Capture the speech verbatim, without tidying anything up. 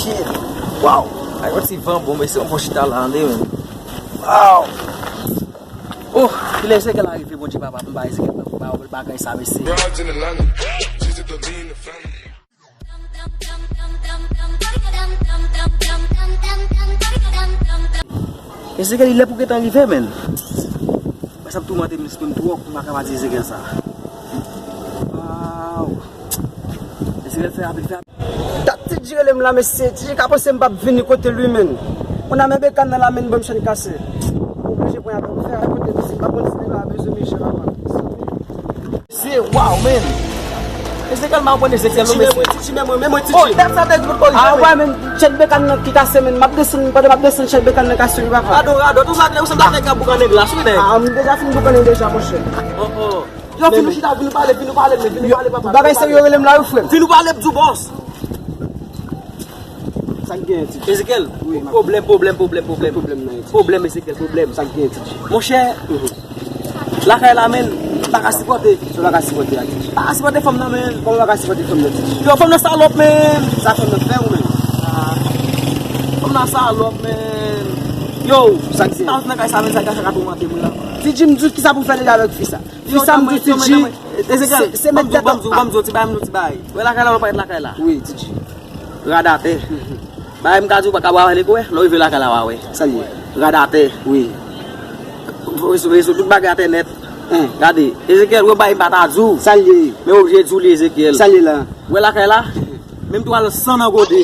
Shit. Wow. Ay, yon ti van bon, mesye, yon bon chita la, tande, men. Wow. Oh, kilè Ezekyèl a rive, Bondye papa, m ba Ezekyèl tankou ba bagay sa, mesye. Ezekyèl, li lè pou gentan rive, men. Sa ap toumante m, mesye, m twòp, m pa ka pa di Ezekyèl sa. Wow. Ezekyèl fè rapid, fè rapid. Dat Ti Dji rele m la, mesye. Ti Dji ka panse m p ap vini kote l wi, men. Moun nan men Bekan nan la, men, bon, m chenn kase. Oblije pran apèl pou fè kote mizik. Pa konn si nèg la bezwen Michel, papa. Se wow, men. Ezekyèl, m a konn Ezekyèl, non, mesye. Ti Dji, men mwen, men mwen, Ti Dji. Oh, dat sa te di pou korije. Ah, wi, men, chèn Bekan nan ki kase, men. M ap desann, pandan m ap desann, chèn Bekan nan kase wi, papa. Radò, radò, tou sa, ou sanble ak nèg k ap boukannen glas, wi, nèg. Ah, m deja fin boukannen deja, monchè. Oh, oh. Yo, vin nou chita, vin nou pale, vin nou pale, vin nou pale, papa. Bagay serye, yo rele m la, wi, frè m. Vin nou pale, m di w, bòs. Sa k gen, Ti Dji? Ezekyèl, wi, m ap pwoblèm, pwoblèm, pwoblèm, pwoblèm. Pwoblèm nan, Ti Dji. Pwoblèm, Ezekyèl, pwoblèm. Sa k gen, Ti Dji? Monchè, lakay la, men, m pa ka sipòte. Sa w pa ka sipòte a, Ti Dji? M pa ka sipòte fanm nan, men. Kòman w pa ka sipòte fanm nan, Ti Dji? Yo, fanm nan salòp, men. Sa fanm nan fè ou, men? Fanm nan salòp, men. Yo, sa k gen? Si ta nan kay sa, men, sa ka, sa ka toumante moun la. Ti Dji, m di w kisa pou fè deja avèk fi sa. Fi sa m di Ti Dji, se, se mèt tèt an. Ban m di w, ban m di w, ti bagay, m di w ti bagay. Wè lakay la, w ap parèt lakay la. Wi, Ti Dji. Rad atè. Bagay m ka di w, pa ka wè lè w wè, lè w rive lakay la, w a wè. Sa l ye? Rad atè. Wi. Rezo, rezo, tout bagay atè nèt. Gade, Ezekyèl, wè bagay m pa ta di w. Sa l ye? Men oblije di w li, Ezekyèl. Sa l ye la? Wè lakay la? Menm tou al san nan gode.